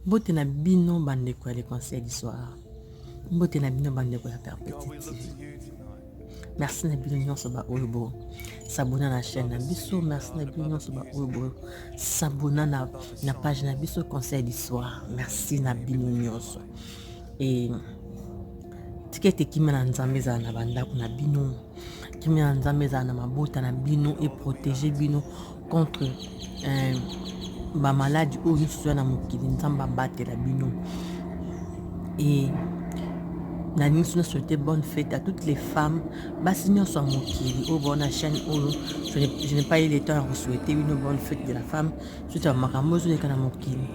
Mbote na bino bandeko ya Le Conseil du Soir. Mbote na bino bandeko ya Perpétue TV. Merci na bino nyonso ba oyo bo s'abonner na chaîne na biso. Merci na bino nyonso ba oyo bo s'abonner na page na biso Conseil du Soir. Merci na bino nyonso. Et tika ete kimia na Nzambe ezala na bandako na bino. Kimia na Nzambe ezala na mabota na bino et protéger bino contre bamaladi oyo nyonso ezoya na mokili. Nzambe abatela bino. Et nalingi so na bonne fête à toutes les femmes, basi nyonso ya mokili oyo bao na chaîne oyo. Je n'ai pas eu le temps ya kosouhaiter bino bonne fête de la femme suite ya makambo ezoleka na mokili.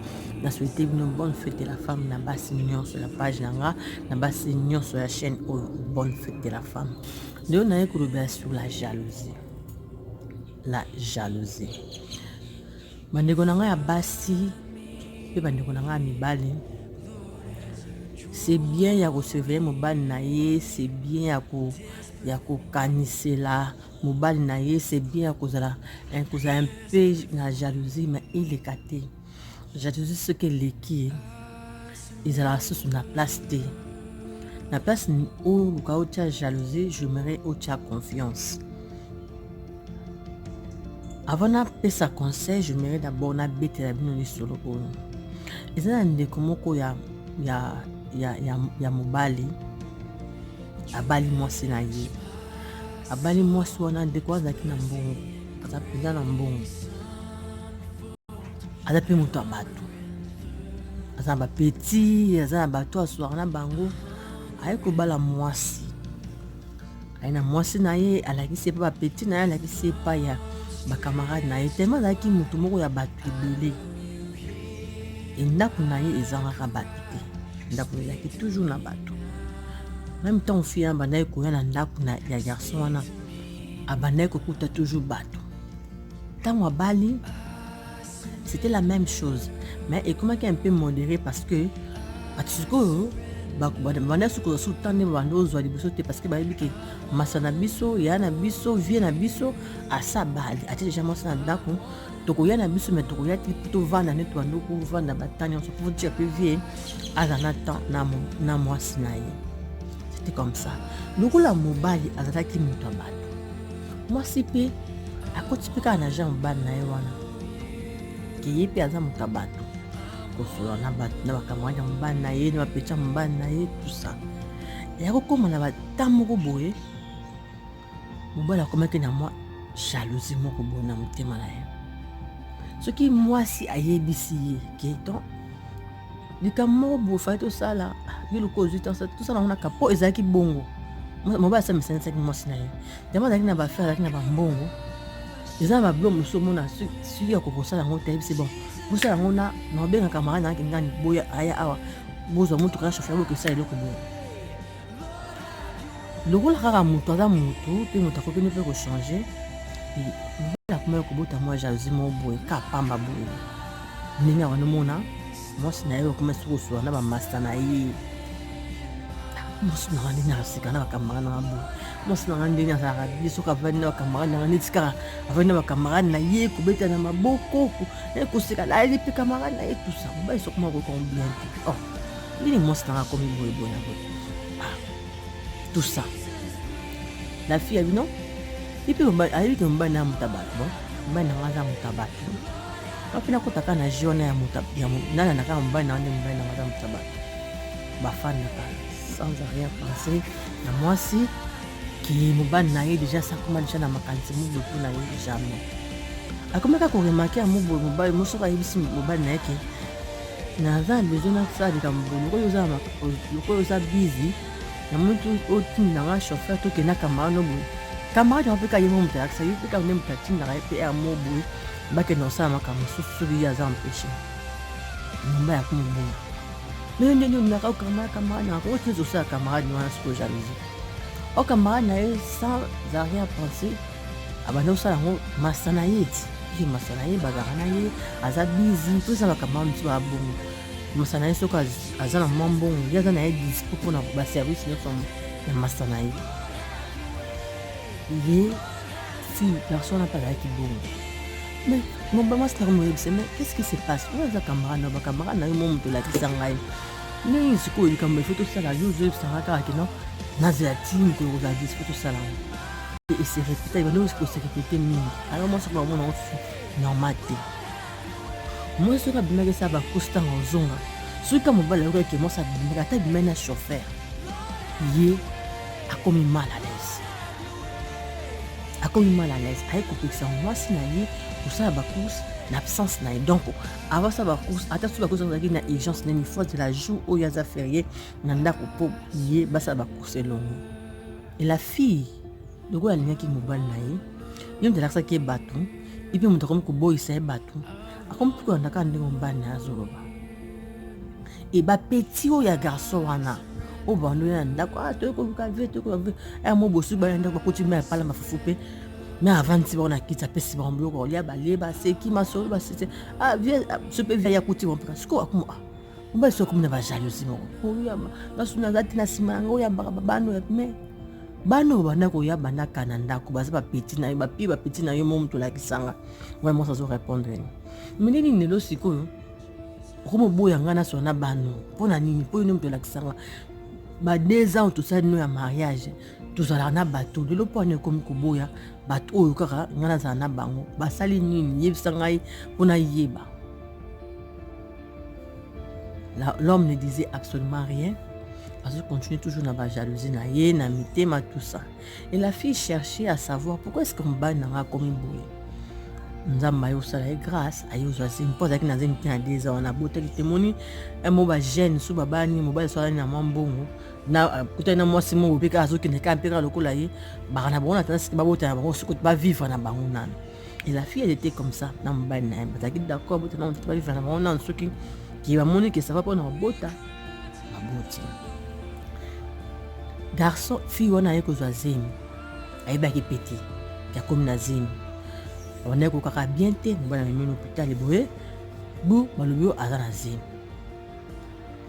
Na souhaiter bino bonne fête de la femme na basi nyonso ya page na nga, na basi nyonso ya chaîne oyo, bonne fête de la femme. Lelo naye kolobela sur la jalousie. La jalousie, bandeko na ngai ya basi mpe bandeko na ngai ya mibali, c'est bien ya kosurveiller mobali na ye, c'est bien ya kokanisela mobali na ye, c'est bien ya kozala un peu na jalousie, mais eleka te. Jalousie soki eleki, ezalaka susu na place te. Na place oyo luka otia jalousie, j'aimerais otia confiance. Avant napesa conseil, j'aimerais d'abord nabetela bino lisolo oyo. Eza na ndeko moko ya mobali, abali mwasi na ye. Abali mwasi wana, ndeko azalaki na mbongo, aza mpenza na mbongo, aza mpe moto ya bato, aza na bapeti, aza na bato aswaka na bango. Aye kobala mwasi, aye na mwasi na ye, alakisi ye mpe bapeti na ye, alakisi ye epai ya bacamarade na ye. Tellement azalaki motu moko ya bato ebele, ndako na ye ezangaka bato te, ndako ezalaki toujours na bato. Même ntango fille abandaki koya na ndako ya garçon wana, abandaki kokuta toujours bato. Ntango abali, c'était la même chose, mais ekomaki un peu modéré parce que bato sikoyo banda soki kozwa susu ntango nde banda ozwa liboso te, parce que bayebi ke masa na biso, ya na biso, vie na biso asa bali, atie déjà mwasi na ndako, tokoya na biso, mais tokoya te mpo tovanda nde tobanda kovanda bata nyonso mpo tia mpe vie aza na temps na mwasi na ye. C'était comme ça. Lokola mobali azalaki moto ya bato, mwasi mpe akoti mpe kaka na genre mobali na ye wana, ke ye mpe aza moto ya bato, kosolola na bato, na bacamarade ya mobali na ye, na bapeti ya mobali na ye, tout ça. Eya kokóma na bata moko boye, mobali akomaki na mwa jalousie moko boye na motema na ye. Soki mwasi ayebisi ye ke donc likambo moko boye fai tosala, yo lokola ozwi tosala yango na kapo, ezalaki bongo. Mobali asamisanisaki mwasi na ye yango, azalaki na baaffaire, azalaki na bambongo, eza na babilo mosusu omona soki ya kokosala yango te. Ayebisi: "Bon, bosala yango na obenga camarade nayaki ngani boya, aya awa, bozwa motuka ya chauffeur, bokesala eloko boye." Lokola kaka moto aza motu mpe moto akoki mpe kochanger, mobali akomaki kobota mwa jalousie moko boye ka pamba boye, ndenge awana omona mwasi na ye okoma soki kosola na bamasta na ye. Mwasi nanga ndenge aseka na bacamarade nanga boye, mwasi nanga ndenge azalaka bien soki avandi na bacamarade nanga, neti kaka avandi na bacamarade na ye, kobeta na maboko, koseka, layeli mpe camarade na ye, tout ça. Mobali soki moko kokongo bien te: "Oh, ndenge mwasi nanga akomi boye boye na boye?" Ah, tout ça. La fille abi non, ye mpe ayebi ke mobali na moto ya bato. Bon, mobali nanga aza moto ya bato, mpe nakota kaka na jeu wana ya moto nalanda kaka mobali nanga nde mobali nanga aza moto ya bato. Bafandaka sans rien penser na mwasi ke mobali na ye déjà sakoma déjà na makanisi moboye mpo na ye. Jamais akomaka koremarquer ya moboye. Mobali mosoki ayebisi mobali na ye ke naza na besoin nasala likambo boye, lokola oza busy, namoni otindanga chauffeur, tokenda camarade no boye. Camarade yango mpe ka ye mo moto alakisa ye mpe kaka nde moto atindaka ye mpe ya mo boye, bakende kosala makambo mosusu soki ye aza empêché. Mobali akomoboya: "Mais ndenge olingaka camarade, camarade nanga otinzi osala camarade wana?" Sikoyo jalousie o camarade na ye, sans rien penser, abandi kosala yango masa na ye ti ye masa na ye bazalaka na ye, aza busy mpo eza bacamarade mosusu babongo. Masa na ye soki aza na mwa mbongo, ye aza na ye dispo mpona baservice nyonso ya masa na ye. Ye fille, garçon wana mpe azalaki bongo. Mais mobama star moyebisa, mais qu'est-ce qui se passe? Oyo aza camarade na bacamarade na yo mo moto olakisa ngai ndenge sikoyo likambo ifo tosala, yo ozoyebisa ngai kaka kino nazela ti mokolo kozala dispo tosala yango. Ese répéta, ebandi kose répéter mingi. Alors mwasi oko bamona yango susu normal te. Mwasi soki abimaki esala bacourse, ntango ozonga, soki ka mobali ayokaki mwasi abimaki, ata abimaki na chauffeur, ye akomi mal à l'aise, akomi mal à l'aise. Aye kopekisa mwasi na ye kosala bacourse na absence na ye. Donc avant asala bacourse, ata soki bacourse azalaki na urgence nini, faut azela jour oyo aza férié na ndako mpo ye basala bacourse elongo. Et la fille, lokola alingaki mobali na ye, ye moto alakisaki ye bato, ye mpe moto akomi koboyisa ye bato, akomi mpe kolanda kaka ndenge mobali na ye azoloba. E bapeti oyo ya garçon wana oyo bando ya ndako, ah, toyei koluka vie, toyei koluka vie aya mo bosu baya ndako, bakoti mai apala mafufu mpe me avandisi bango na kiti, apesi bango biloko kolia, balie, baseki masolo, basese. Ah, vie so mpe vie akuti bango mpeka sikoyo akoma, ah, mobali so akomi na bajalousie moko, oyamba ngasu naza te na nsima yango, oyambaka babano ya me bana oyo banda koya bandaka na ndako, baza bapeti na yo, bapie bapeti na yo mo moto olakisanga wana. Mwasi azo répondre ni me nde nini lelo sikoyo okomoboya ngai naswa na bano mpo na nini? Mpo yo nde moto olakisanga ba 2 ans tosali no ya mariage, tozalaka na bato. Lelo mpo wana ekomi koboya bato oyo kaka ngai nazala na bango, basali nini? Yebisa ngai mpo nayeba. L'homme ne disait absolument rien, azo continuer toujours na bajalousie na ye na mitema, tout ça. Et la fille cherchait à savoir pourquoi est-ce que mobali na ngai akomi boye. Nzambe aye osala ye grâce, aye ozwa zemi, mpo azalaki na zemi te na 2 ans wana abotaki te. Moni mo bajeune so babani, mobali so alani na mwa mbongo, na kutani na mwasi moko mpe kaka azokende kaka mpe kaka lokola ye, baka na bango na tandis babota na bango, soki bavivre na bango nano. Et la fille, elle était comme ça na mobali na ye, bazalaki d'accord, bota nano, bavivre na bango nano, soki ke bamoni ke ça va mpona babota, baboti. Garçon, fille wana aye kozwa zemi, ayebaki pe te akomi na zemi. Abandaki kokaka bien te, mobali amemi na hôpital boye bu, balobi oyo aza na zemi,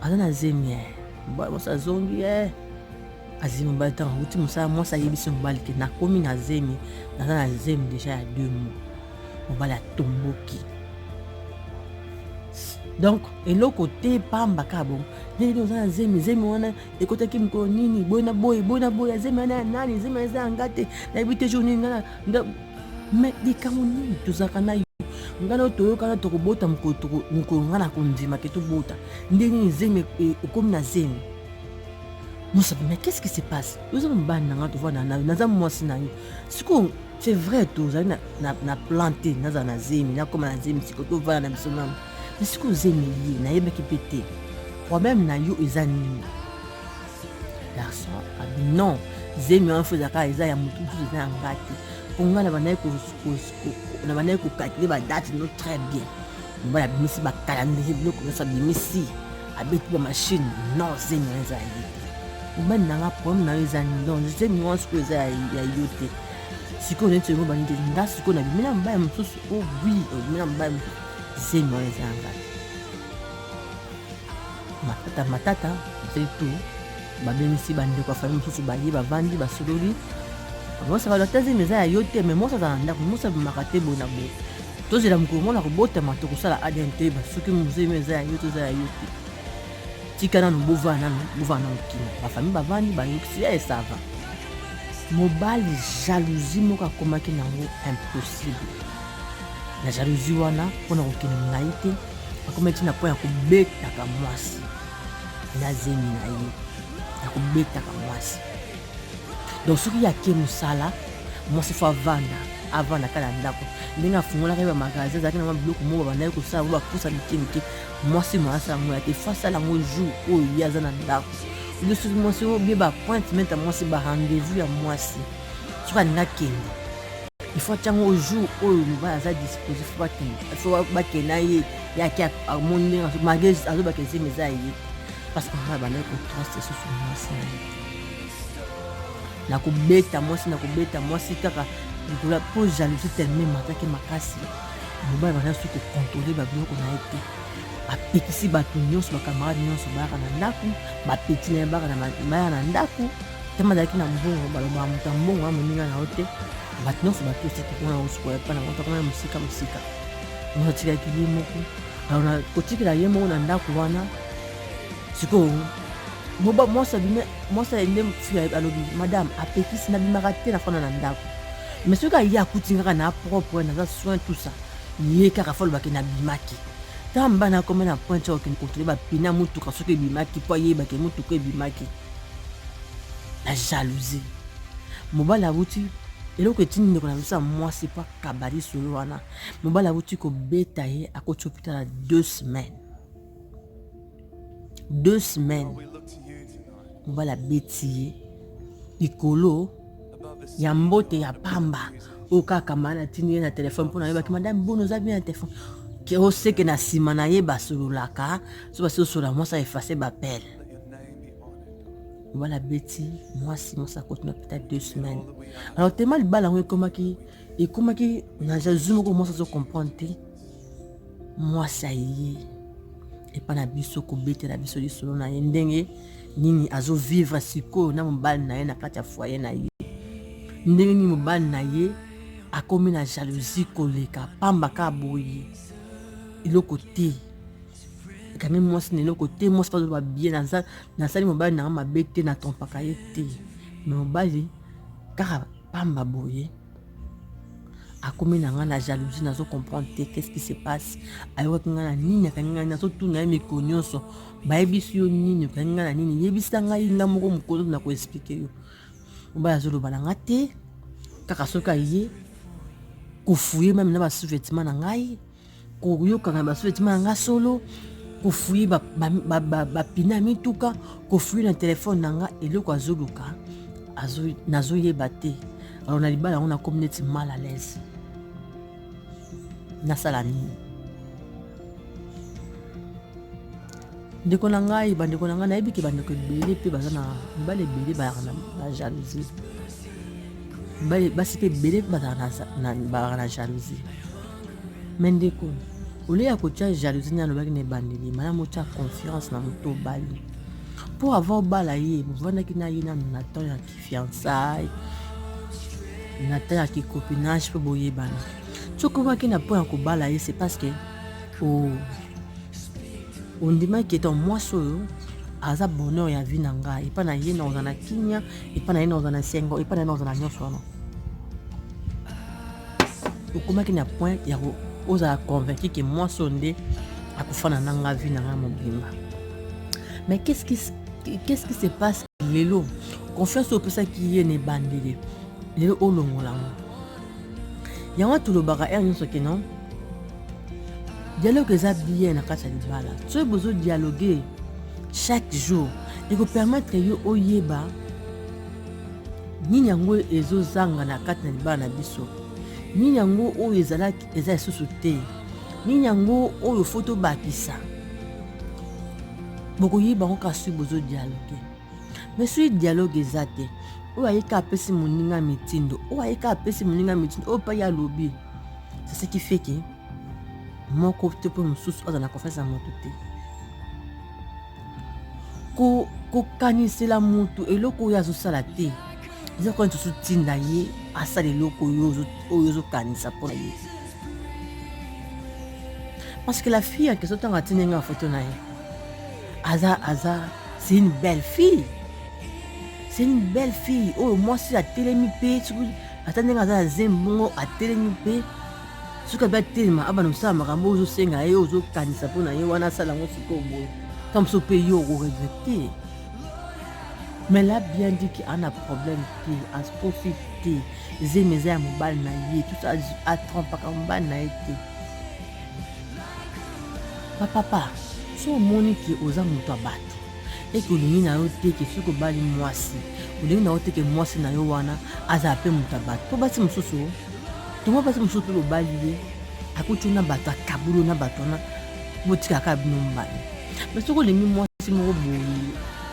aza na zemi. Mobali mwasi azongi, azwi mobali ntango awuti mosala. Mwasi ayebisi mobali ke nakomi na zemi, naza na zemi déjà ya 2 mois. Mobali atomboki. Donc eloko te, pamba kaka bongo. Ndenge oza na zemi, zemi wana ekotaki mokolo nini? Boye na boye, boye na boye, zemi wana ya nani? Zemi wana eza ya nga te, nayebi te jour nini nga na. Mais likambo nini tozalaka na yo? Ngai na toyokana tokobota mokolo ngai na kondima ke tobota. Ndenge nini zemi okomi na zemi? Mosapi, mais qu'est-ce qui se passe? Oza mobali na ngai, tovanda na yo, naza mwasi na yo. Sikoyo c'est vrai, tozali na, na, na plan te, nazala na zemi, nakóma na zemi sikoyo, tovanda na biso nano. Mais sikoyo zemi ye, nayebaki mpe te. Problème na yo eza nini? Garçon abi non, zemi wana faut ezalaka eza ya motu mosusu, eza ya nga te, mpo ngai na bandaki kocalculer badate no très bien. Mobali abimisi bacalendrier, biloko nyonso abimisi, abeti bamachine. Non, zemi wana eza ya ye te. Mobali na nga, problème na yo eza nini? Donc zemi wana sikoyo eza ya yo te. Sikoyo neti oyo bani te, nga sikoyo nabimi na mobali mosusu. Oh oui, obimi na mobali mosusu, zemi wana eza ya nga te. Matata, matata, basali tout, babengisi bandeko ya famille mosusu, baye, bavandi, basololi. Mwasi baloba te zemi eza ya yo te, mais mwasi azala na ndako, mwasi abimaka te, boye na boye. Tozela mokolo mwana kobotama, tokosala ADN, toyeba soki zemi eza ya yo to eza ya yo te. Tika nanu, bovanda nanu, bovanda nanu kina bafamille bavandi, bayokisi ya ça va. Mobali jalousie moko akomaki nango impossible. Na jalousie wana, mpona kokende molai te, akomaki ntina mpo ya kobetaka mwasi na zemi na ye, ya kobetaka mwasi. Donc soki yake mosala, mwasi faut avanda, avanda kaka na ndako. Ndenge afungolaka ye bamagasin, azalaki na mwa biloko moko babandaki kosala bo bapusa mike mike. Mwasi mo asala yango ya te, faut asala yango jour oyo ye aza na ndako. Oyo soki mwasi oyo bie baappointment ya mwasi, barendez-vous ya mwasi, soki alingi akende, il faut atia yango jour oyo mobali aza disposé, faut bakende, faut bakende na ye. Yaki amoni ndenge malgré azobaka ezemi eza ya ye, parce que mobali abandaki kotrust lisusu mwasi na ye te. Nakobeta mwasi, nakobeta mwasi kaka likola mpo jalousie tellement emataki makasi. Mobali banda soki kocontrôler babiloko na ye te, apekisi bato nyonso, bacamarade nyonso bayaka na ndako, bapeti na ye bayaka na ndako. Tama azalaki na mbongo, balobaka moto ya mbongo ya moninga na yo te. Bato nyonso batosaki mpona kosukola epai na bango, ya mosika mosika. Mwasi atikaki ye moko. Alors na kotikela ye moko na ndako wana, sikoyo moba mwasi abimi, mwasi nde fille alobi madame apekisi nabimaka te, nafanda na ndako. Mais soki aye akuti kaka na propre, naza soin tout ça, ye kaka fo alobaki nabimaki. Ntango mobali akoma na pointe ya kokende kontrole bapine ya motuka soki ebimaki, mpo ayebake motuka ebimaki na jalousie. Mobali awuti eloko etindi ndeko na biso ya mwasi mpo akaba lisolo wana. Mobali awuti kobeta ye, akoti hôpital ya 2 semaines, 2 semaines mobali abeti ye likolo ya mbote ya pamba oyo kaka mana atindi ye na telefone mpo nayebaki madame bono oza bien na telefone ke oseke na nsima na ye basololaka so basosola mwasi aefase bapele. Mobali abeti mwasi, mwasi akoti na hôpital 2 semaines. Alors tema libala yango ekomaki ekomaki na jalousie moko, mwasi azo comprendre te. Mwasi aye epai na biso kobetela biso lisolo na ye, ndenge nini azovivre sikoyo na mobali na ye na kati ya foyer na ye, ndenge nini mobali na ye akomi na jalousie koleka pamba kaka boye, eloko te ekangi mwasi na eloko te. Mwasi azoloba bien, nasali mobali na nga mabe te, natrompaka ye te, me mobali kaka pamba boye akomi na nga na jalousie, nazo comprendre te qu'est-ce qui se passe. Ayokaki nga na nini, akangi ngai, nazotuna ye mikolo nyonso, bayebisi yo nini, okangi ngai na nini, yebisa ngai nga moko mokolo na koexplike yo. Mobali azoloba na nga te, kaka soki aye kofuye meme na basous-vêtement na ngai, koyokana basous-vêtement na ngai solo, kofuye bapine ya mituka, kofuye na telefone na nga, eloko azoluka nazoyeba te. Alors na libala yango nakomi neti mal à l'aise, nasala nini? Ndeko na ngai, bandeko na ngai, nayebi ke bandeko ebele mpe baza na mibali ebele bazalaka na jalousie, basi mpe ebele mpe bazalaka na jalousie. Me ndeko, olie ya kotia jalousie nde alobaki na ebandeli, malamu otia confiance na moto obali. Mpo avant obala ye, bovandaki na ye nanu na temps ya kifiançailles, na temps ya kicopinage, mpo boyebana. Soki okomaki na point ya kobala ye, c'est parce que ondimaki ete mwasi oyo aza bonheur ya vie na ngai, epai na ye nakozala na kimia, epai na ye nakozala na esengo, epai na ye nakozala na nyonso wana. Okomaki na point ya ozala convaincu ke mwasi oyo nde akofanda na nga vie na ngai mobimba. Mais qu'est-ce qui se passe lelo? Confiance oyo opesaki ye na ebandeli, lelo olongola yango. Yango tolobaka heure nyonso ke non, dialogue eza bien na kati ya libala. Soki bozo dialogue chaque jour, ekopermettre yo oyeba nini yango ezozanga na kati na libala na biso, nini yango oyo ezalaki eza lisusu te, nini yango oyo fo tobakisa. Bokoyeba yango kaka soki bozo dialogue. Mais soki dialogue eza te, oyo ayeka apesi moninga mitindo, oyo ayeka apesi moninga mitindo, oyo mpe ye alobi, c'est ce qui fait que moko te mpe mosusu aza na confiance ya moto te. Kokanisela moto eloko oyo azosala te, eza koka neti ozotinda ye asala eloko oyo ozokanisa mpo na ye. Parce que la fille en question, ntango atindi nga foto na ye, aza aza c'est une belle fille, c'est une belle fille oyo mwasi atelemi mpe soki ata ndenge aza na zemi bongo atelemi mpe soki abi atelema abanda kosala makambo oyo ozosenga ye, ozokanisa mpo na ye wana asala yango sikoyo boye, ntango mosusu mpe yo okoregrete. Mais la bien dit ke ana problème te, akosi te, zemi eza ya mobali na ye, tout atrompaka mobali na ye te. Bapapa, so omoni ke oza moto ya bato, eke olingi na yo te ke soki obali mwasi, olingi na yo te ke mwasi na yo wana azala mpe moto ya bato. Mpo basi mosusu tomo, basi mosusu mpe bobali ye akuti yo na bato, akaboli yo na bato wana, botikaka bino mobali. Mais soki olingi mwasi moko boye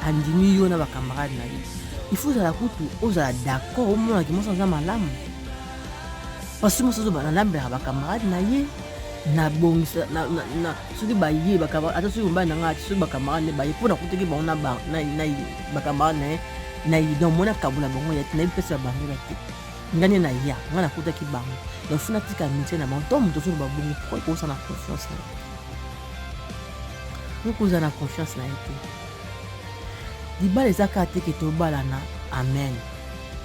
andimi yo na bacamarade na ye, il faut ozala kutu ozala d'accord, omonaki mwasi aza malamu. Parce que mwasi azoba nalambelaka bacamarade na ye, nabongisa soki baye ata soki mobali na ngai, ata soki bacamarade ne baye, mpo nakutaki bango na bacamarade na ye na ye, donc mona kabola bango ya te, nayebi mpesi babandela te. Nga nde naya, nga nakutaki bango. Donc faut natika amitié na bango. Ntango moto ozoloba bongo, pourquoi okozala na confiance na ye? Okozala na confiance na ye te. Libala eza kaka te ke tobalana, amen.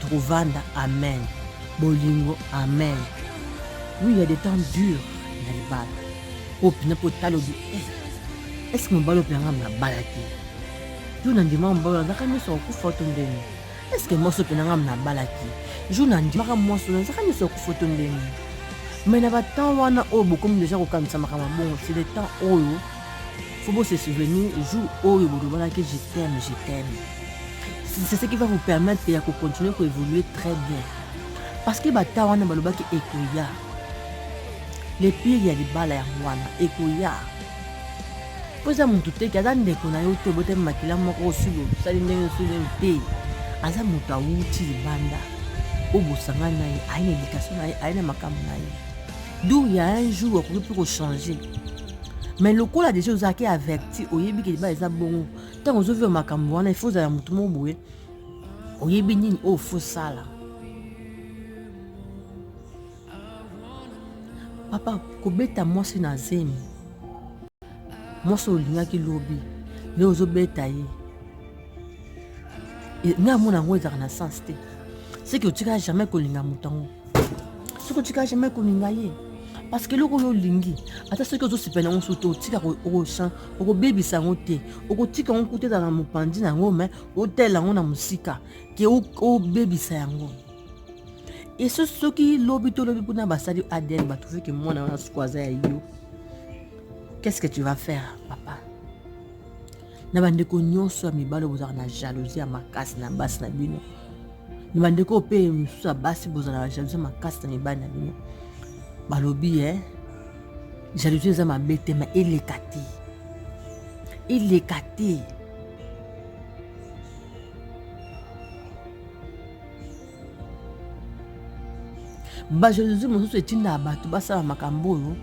Tokovanda, amen. Bolingo, amen. Oui, il y a des temps durs na libala. Oyo mpenza mpo otala obi, eh, est-ce que mobali oyo mpenza nga nabalaki? Yo na ndima mobali oyo azalaka nyonso kokufa to ndenge? Est-ce que mwasi oyo mpenza nga nabalaki? Jour na ndimaka mwasi oyo azalaka nyonso kokufa to ndenge? Mais na ba temps wana oyo bokomi deja kokanisa makambo ya bongo, c'est le temps oyo faut bo se souvenir jour oyo bolobanaki je t'aime, je t'aime. C'est ce qui va vous permettre ya kocontinuer koévoluer très bien. Parce que ba temps wana balobaki ekoya. Le pire ya libala yango wana ekoya. Po eza mutu te ke aza ndeko na yo te obotami makila moko osi bosali ndenge osi ndenge te. Aza moto awuti libanda oyo bosangani na ye, aye na education na ye, aye na makambo na ye. D'où il y a un jour okoki mpe kochanger. Mais lokola deja ozalaki averti, oyebi ke libala eza bongo, ntango ozovivre makambo wana, il faut ozala motu moko boye, oyebi nini oyo faut sala. Papa, kobeta mwasi na zemi, mwasi olingaki lobi, lelo ozobeta ye, nga amona yango ezalaka na sens te. Soki otikala jamais kolinga moto yango, soki otikala jamais kolinga ye, parce que eloko oyo olingi, ata soki ozosepela yango soki te, otika okobebisa yango te, okotika yango kuta ezala na mopanzi na yango, mais otela yango na mosika ke obebisa yango. Eso soki lobi to lobi kuna basali ADN, batrouve ke mwana wana suku aza ya yo, qu'est-ce que tu vas faire papa? Na bandeko nyonso ya mibali bozalaka na jalousie ya makasi na basi na bino, na bandeko mpe mosusu ya basi bozalaka na jalousie ya makasi na mibali na bino, balobi eh, jalousie eza mabe te, ma eleka te, eleka te. Bajalousie mosusu etindaka bato basala makambo oyo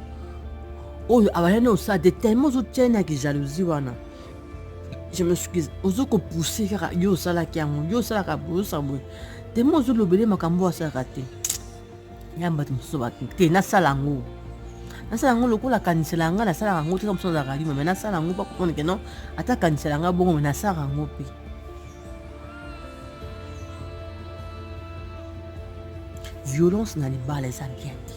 oyo abandaki na osala te, tellement ozotia ye na kijalousie wana, je m'excuse, ozo kopousse kaka yo osalaki yango, yo osalaka boye, osala boye, tellement ozolobele makambo oyo asalaka te. Ya bato mosusu bato te, nasala yango, nasala yango lokola akanisela nga, nasalaka yango te, mosusu azalaka lima, mais nasala yango mpo akomona ke non, ata akanisela nga bongo, mais nasalaka yango mpe. Violence na libala eza bien te.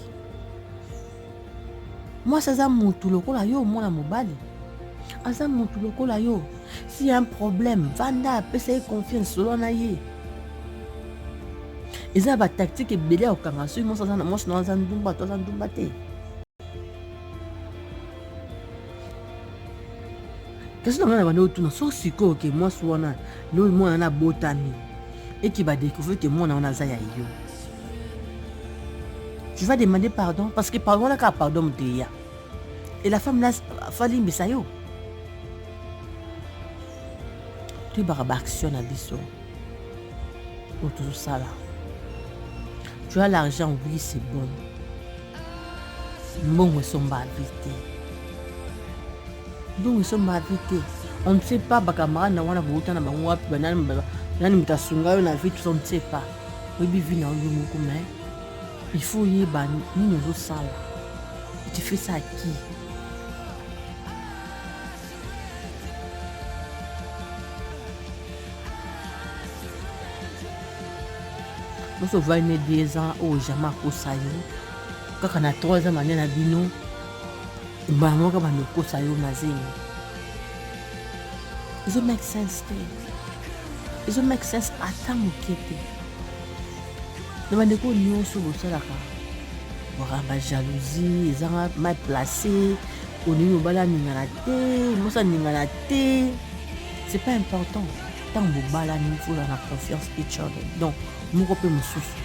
Mwasi aza mutu lokola yo, mwana mobali aza mutu lokola yo. Si y a un problème, vanda, apesa ye confiance, solo na ye. Eza na ba tactique ebele ya kokanga soki mwasi aza na mwasi na aza ndumba to aza ndumba te. Kasi na ngai na bandi otuna soki sikoyo ke mwasi wana loyi mwana wana abotami eke ba découvrir ke mwana wana aza ya yo, tu vas demander pardon, parce que pardon wana kaka pardon moto eya et la femme là falimbisa yo. Toyebaka ba action na biso oyo tozosala. Tu as l'argent, oui c'est bon, mbongo esomba vie te, mbongo esomba vie te. On ne sait pas bacamarade na wana bouta na bango wapi, banani nani moto asunga yo na vie, tout ça on ne sait pas. Oyebi vie na yo moko, mais il faut oyeba nini ozosala, tu fais ça à qui? Nyonso ovandi ne 2 ans oyo jamais akosa yo, kaka na 3 ans mane na bino mbala moko bando okosa yo na zemi, ezo make sense te, ezo make sense ata moke te. Na bandeko nyonso bosalaka bokamba jalousie ezanga mal placé, olingi mobali aningana te, mwasi aningana te, c'est pas important. Ntango bobalani, faut ozala na confiance each other. Donc moko mpe mosusu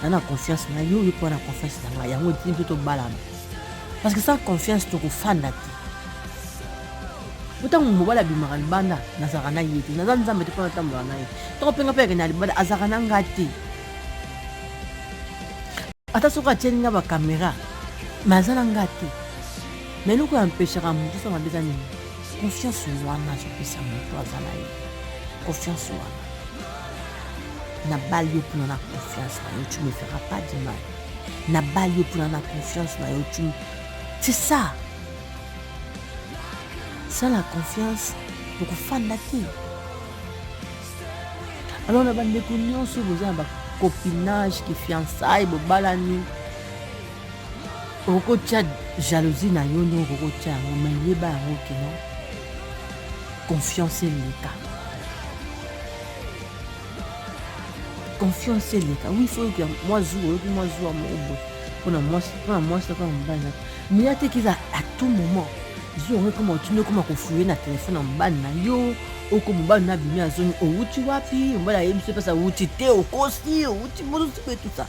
na na confiance na yo, yo mpe na confiance na ngai, yango etindi mpe tobalana, parce que sans confiance tokofanda te. Po ntango mobali abimaka libanda, nazalaka na ye te, naza nzambe te mpo natambolaka na ye. Ntango mpe nga mpe akende na libanda, azalaka na nga te, ata soki atieli nga bakamera, me aza na nga te. Me eloko ya mpeshaka moto osala mabe eza nini? Confiance wana azopesa moto aza na ye confiance wana. Nabali yo mpona na confiance na yo, tu me feras pas du mal. Nabali yo mpona na confiance na yo, tu, c'est ça. Sans la confiance, tokofanda te. Alors na bandeko nyonso boza na bacopinage ki fiançaille, bobalani, okotia jalousie na yo ndenge okokotia yango, mais yeba yango kino confiance eleka. Confiance eleka. Oui, faut oyoki mwa zuwa, oyoki mwa zuwa moko boye mpona mwasi, mpona mwasi, mpona mobali na mais ya te kiza à tout moment zuwa yango ekoma otindi, okoma kofuye na telefone ya mobali na yo. Oko mobali na abimi, azongi, owuti wapi? Mobali ayebi so mpasi awuti te, okosi, owuti mosusu mpe tout ça.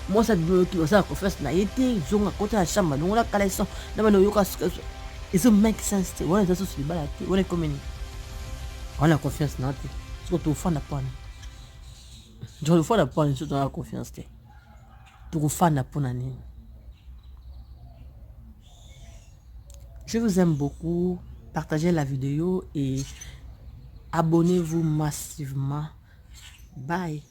Mwasi abimi, oyoki osala confiance na ye te, zonga, kota na chambre, longola caleçon na bana, oyoka ezo make sense te. Wana eza susu libala te, wana ekomi nini? Wana confiance na te, soki tofanda mpona tofanda mpona soki tozala confiance te, tokofanda mpona nini? Je vous aime beaucoup. Partagez la vidéo et abonnez-vous massivement. Bye.